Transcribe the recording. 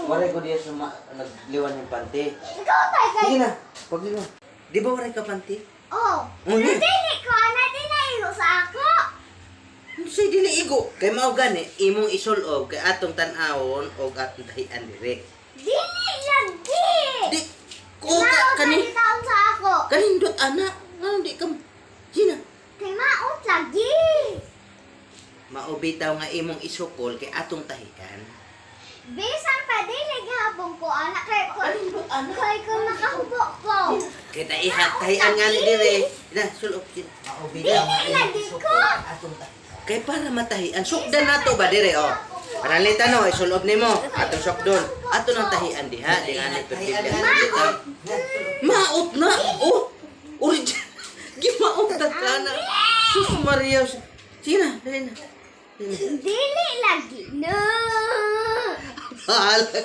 Waray ko diya sa nagliwan yung panty. Ikaw tay kay. Sige na, pagliwan. Di ba waray ka panty? Oh. Ano? Pero dili ko ana di na igo sa ako. Say dili igo. Kay mao gani imong isulob kay atong tan-awon og atong tahian dire. Dili lagi. Di ko ka Maot kani lagi taon sa ako. kanindot ana. Ngano di ka? Gina. Kay maot lagi. Mao bitaw nga imong isukol kay atong tahian. Bisan pa dili gihapon ko ana kay ko. Kanindot ana. Kay ko makahubo ko. Kay tahian tahian nga ni dire. Na sulob gina. Mao bitaw nga Dili lagi ko. Atong tahian. Kay para matahian sukdan nato ba dire oh. Pananglitan no, isulob nimo atong sukdon. Ato nang tahian diha, di nga ni Maot. Maot na. Oh. Original. Gimaot na ka na. Sus Maria. Sige na, dali na. Dali na. Dili lagi. No. Bahala ka.